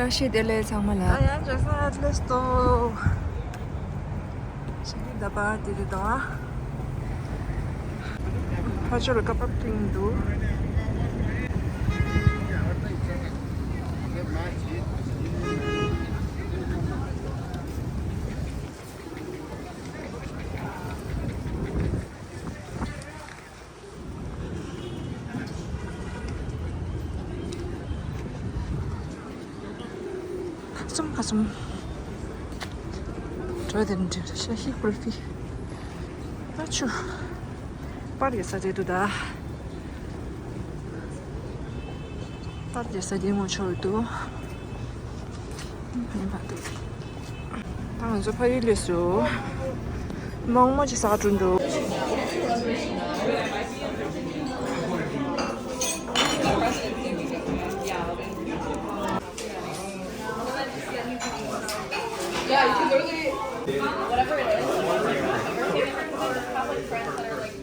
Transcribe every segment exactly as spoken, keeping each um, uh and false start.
བཀྲ་ཤིས་བདེ་ལེགས་ཚང་མ་ལ། ཨ་ཡ་ཇ་ས་ཨ་ལེ་སྟོ། ཞི་ལི་ད་པ་དེ་རེད་དོ། ཕ་ཆོ་རུ་ཀ་པ་པིང་འདུག་ཁ་ཙུམ་ཁ་ཙུམ། འགྲོ་དེ་འདྲ་ཤ་ཧི་ཀུལ་ཕི། ཨ་ཆུ། པར་ཡོད་ས་རེད་འདུག་ད། པར་ཡོད་ས་དེ་ངོ་ཆོར་འདུག་ཡིན་པ་འདུག་ད་ང་ཚོ་ཕ་ཡུལ་ལས་སུ། མོག་མོག་ཅིག་ཟ་འགྲོ་འདུག Yeah, you can literally, whatever it is, like, if you're looking for public friends that are, like,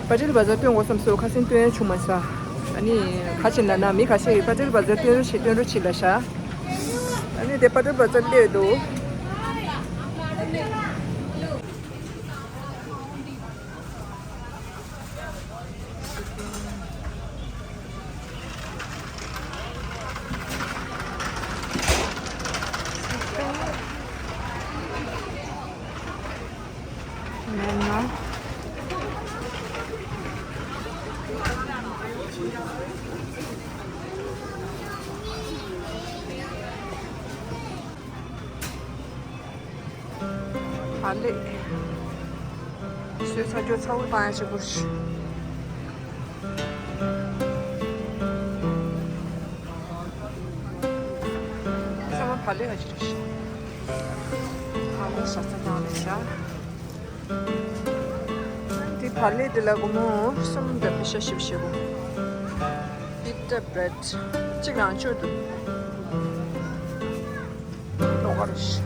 པ་ཊལ་བ་ཛར་སྟོན་དགོས་བསམ་སོང་། ཁ་སང་སྟོན་ཡ་བྱུང་མ་སོང་། ཨ་ནི་ག་ཅིག་ལབ་ན་མི་ཁ་ཤས་ཀྱིས་པ་ཊལ་བ་ཛར་སྟོན་རོགས་བྱེད་སྟོན་རོགས་བྱེད་ལབ་ཤག་ཨ་ནི་དེ་པ་ཊལ་བ་ཛར་སླེབས་འདུག་མེད་ན། བག་ལེབ། གསོལ་ཚ་སྐྱོ་ཚ་བོ་བཏང་ཡ་ཆེ་པོ་ཞིག་ཚང་མ་བག་ལེབ་ཧ་ཅི་རེད་ཤག་བག་ལེབ་ཞག་ཚ་བཏང་རེད་ཤག་འདི་བག་ལེབ་འདི་ལ་སྒོར་མོ་གསུམ་དང་པེ་ཤ་བཞི་བཞི་པོ། Pita bread གཅིག་རང་བཅུ་འདུག་ལོག་ག་རེ་ཤི།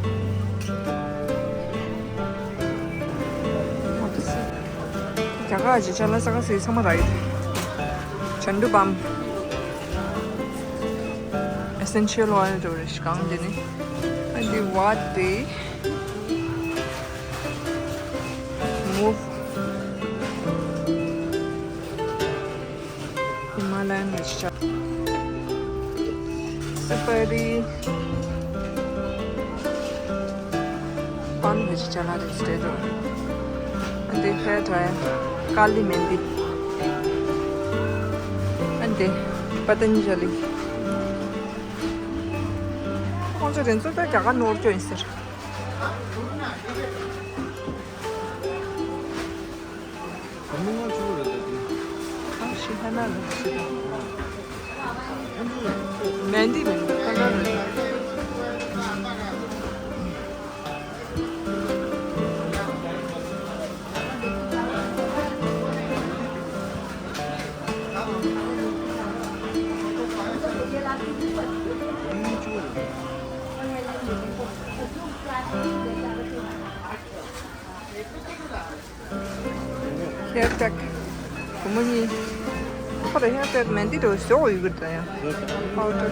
རྒྱ་གར་གྱི་ཅ་ལག་ས་ཁ་སི་ཚང་མ་རག་གི་འདུག་ཇ་འདུ་བམ། Essential oil འདྲ་བོ་རེ་ཤི་གང་དེ་ནི། ཨ་འདི་བ་དེ། Move Himalayan vegetable. Supari. Pan vegetable is there. And they had a Kali Mendi. And they Patanjali. ཁོང་ཚོ་རེ་ཚོ་ད་རྒྱ་གར་ནོར་སྐྱོན་ཡིན་ཟེར། ཨ་ཤི་ཧ་ན་ལ་ཤི་ད། མན་དི་མན་དི་ཁ་ན་ལ། Hair pack. སྒོར་མོ་གཉིས། ཁོ་ར་hair pack མན་དི་རུ་བཟོ་ཡོད་གི་ད་ཡ། Powder.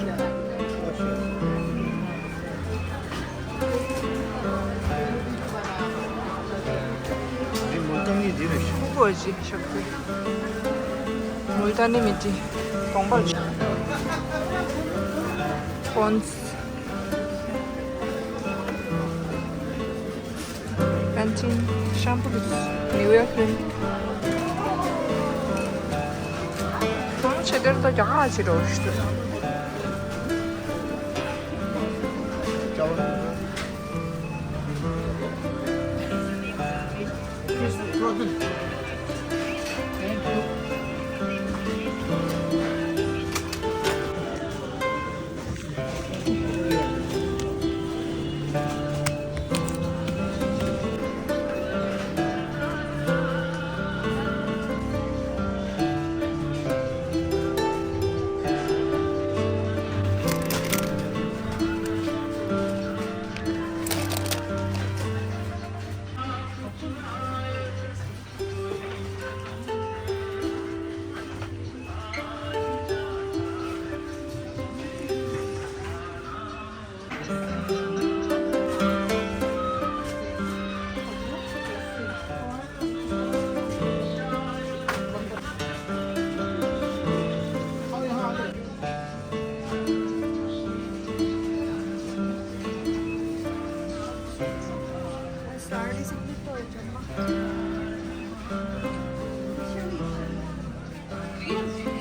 འདི་མུལ་ཏཱ་ནི་འདི་རེད་ཤག་ཀུ་ཀུ་ཨ་ཅི་ཤོག་ཏུ། མུལ་ཏཱ་ནི་མི་ཏི། གདོང་པར་ཆགས། Pond's། Pantene shampoo དང་Nivea cream། གང་ཆེ་དེར་ད་རྒྱ་གར་ཆེ་འགྲོ་ཞུ།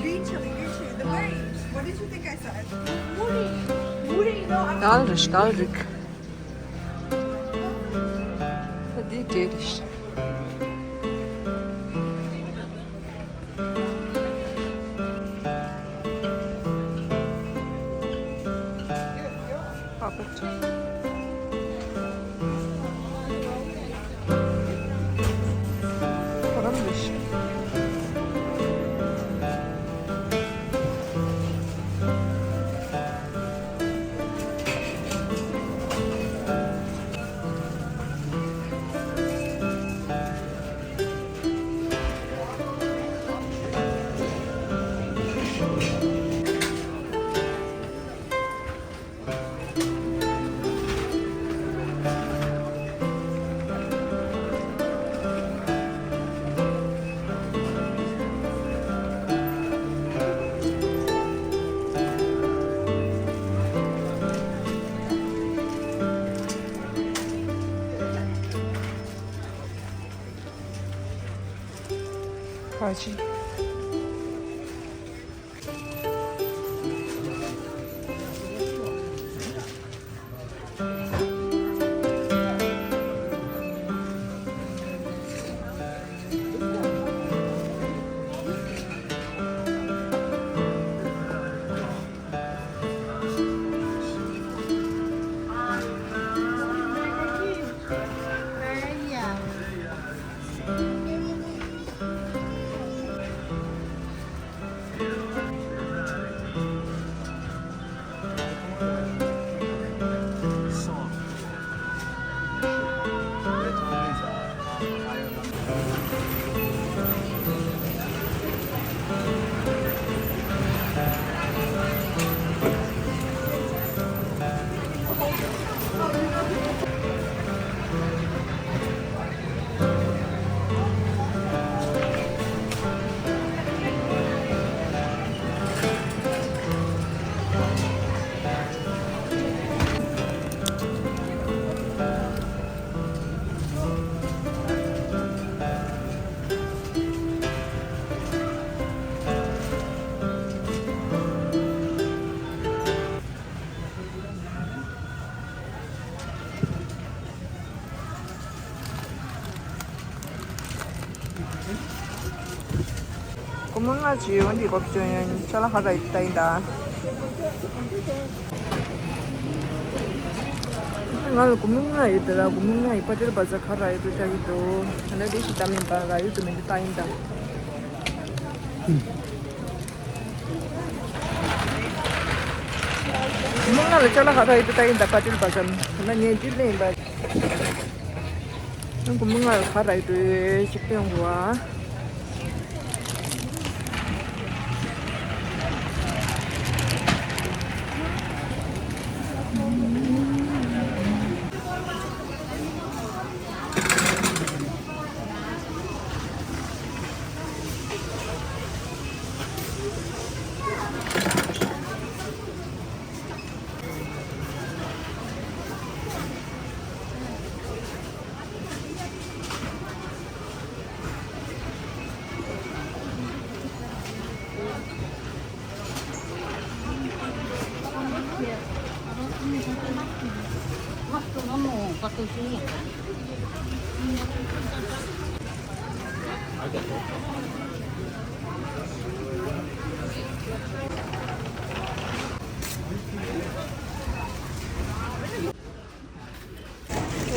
Green chili, green chili. The berries. What did you think I said? Muri. Muri, no, I'm ད་རེད་ད་རེད། ད་འདི་འདྲ་རེད། Perfect. ཨ་ཅེ། སྒོར་མོ་ལྔ་ཅིག་ཡོད། འདི་སྒོར་བཅོ་ཡོད། ཅ་ལག་ཁ་ར་ཡོད་ད་ཡིན་ད། ང་ལ་སྒོར་མོ་ལྔ་ཡོད་ད། ལ་སྒོར་མོ་ལྔ་ཡོད། པ་ཏྲེལ་བ་ཛ་ཁ་ར་ཡོད་དུ་ཅག་གི་འདུག་ད་ནི་དེ་ཞིག་ད་མིན་པ་ར་ཡོད་དུ་མིན་དུ་ད་ཡིན་ད། སྒོར་མོ་ལྔ་ལ་ཅ་ལག་ཁ་ར་ཡོད་དུ་ད་ཡིན་ད། པ་ཏྲེལ་བ་ཛ་མིན་ད་ངས་འདི་ལེན་པ། སྒོར་མོ་ལྔ་ལ་ཁ་ར་ཡོད་དུ་ཅིག་སྟོན་དགོས་ཨ།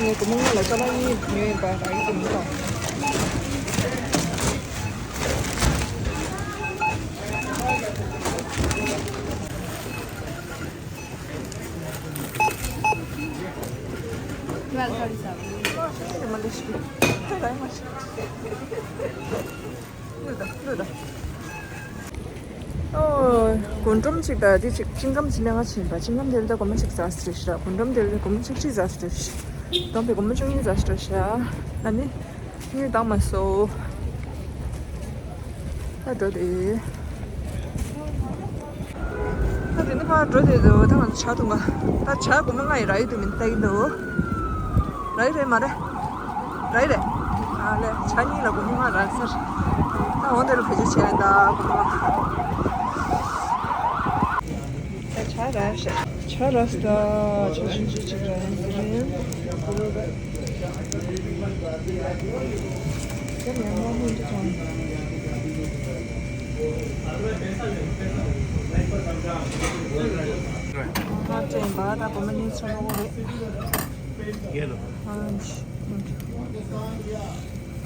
ངས་སྒོར་མོ་ལྔ་ལ་ཅ་ལག་གཉིས་ཉོས་ཡིན་པ་ར་ཡིན་གྱི་མི་དང་། ལུས་དང་ལུས་དང་། ཨོ། རྒུན་འབྲུམ་གཅིག་དང་དེ་གཅིག་ཅིང་ཀམ་གཅིག་ལེན་ག་ཕྱིན་པ། ཅིང་ཀམ་དེ་ལ་ད་སྒོར་མོ་གཅིག་ཙམ་རེད་ཤག་རྒུན་འབྲུམ་དེ་ལ་སྒོར་མོ་གཅིག་ཁྲི་ཙམ་རེད་ཤག་སྡོམ་པའི་སྒོར་མོ་བཅུ་གཉིས་ཙམ་རེད་ཤག་ཨ་ནི་དངུལ་བཏང་མ་སོང་། ད་འགྲོ་དེ། ད་དེ་ནི་ཕར་འགྲོ་དེ་འདུག་ད་ང་ཚོ་ཇ་འཐུང་ག་ད་ཇ་སྒོར་མོ་ལྔ་ཡི་རག་ཡི་འདུག་མི་འདུག་ལྟ་གི་འདུག་རག་གི་རེད་མ་རེད། རག་གི་རེད། ཨ་ལས། ཇ་གཉིས་ལ་སྒོར་མོ་ལྔ་རག་ཚར། ད་འོ་དེ་ལ་བེད་སྤྱོད་བྱས་ཡིན་ད་སྒོར་མོ་ལྔ། ད་ཇ་རག་ཤག་ཇ་རག་སོང་ད། ཇ་ཆུང་ཆུང་ཅིག་རག་ཡིན་ཟེར་ཡིན།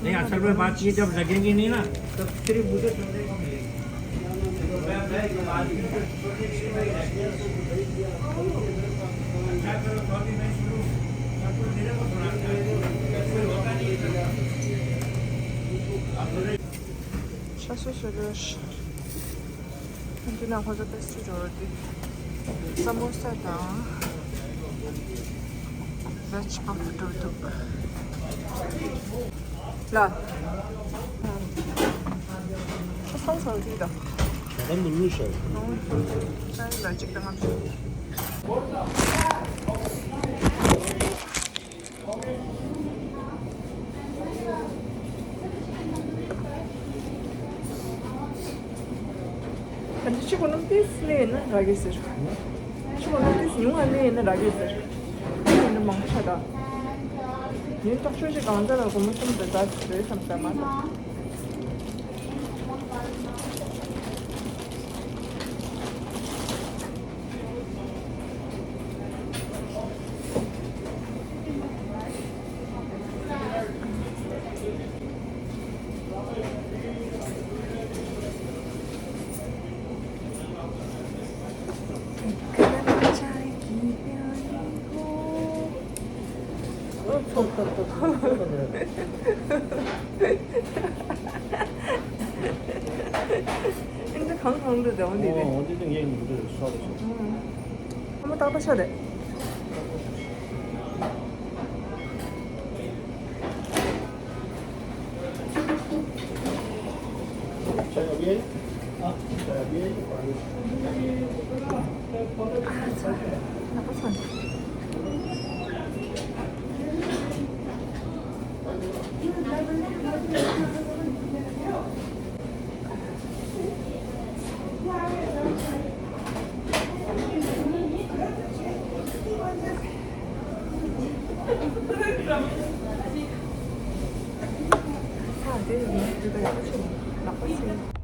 नहीं, असल में बात ये जब लगेंगे नहीं ना, तब सिर्फ मुझे सुनने को मिलेगी। ཤ་སོ་སོ་རེད། འདི་ན་ཁོ་ཚོ་པེ་སི་ཊི་རི་འདི་ས་མོ་ས་དང་བེཇ་པབ་འགྲོ་འདུག་ལ། ཁོ་སོང་སོང་དུས་དང་། ད་ལྟ་མི་ལུས་ཤོར། ཨོ། ས་ཡི་ལ་གཅིག་དང་ལྔ་བཅུ། ད་ལྟ་ང་ཚོ་ལ་ཡོད་པ་ཡིན་ན་ང་ཚོ་ལ་ཡོད་པ་ཡིན་ན་ང་ཚོ་ལ་ཡོད་པ་ཡིན་ན་ང་ཚོ་ལ་ཡོད་པ་ཡིན་ན། ཨ་ནི་ཕྱི་སྒོ་ནང་ཏིས་སླེབས་ན་རག་གི་ཟེར། ཕྱི་སྒོ་ནང་ཏིས་ཉུང་བ་སླེབས་ན་རག་གི་ཟེར། ཨ་ནི་མང་ཆ་ད། ཉིན་ཐོག་ཆོས་ཤིག་གང་ཚ་ལ་སྒོར་མོ་གསུམ་དང་ཟླ་ཟེར་བསམ་ཟ་མ་ད། ཨིན་ད་གང་གང་འདུག་དེ་འོ་འདི་རེད། འོ་འདི་ད་ངས་ངུ་འདི་ཤོག་རེད་ཤོག་ཨ་མ་ཏག་ཏག་ཤོག་རེད། ས་དེ་ཡོད་ན་དེ་ད་ཡག་པོ་བྱུང་། ལག་པ་སེ།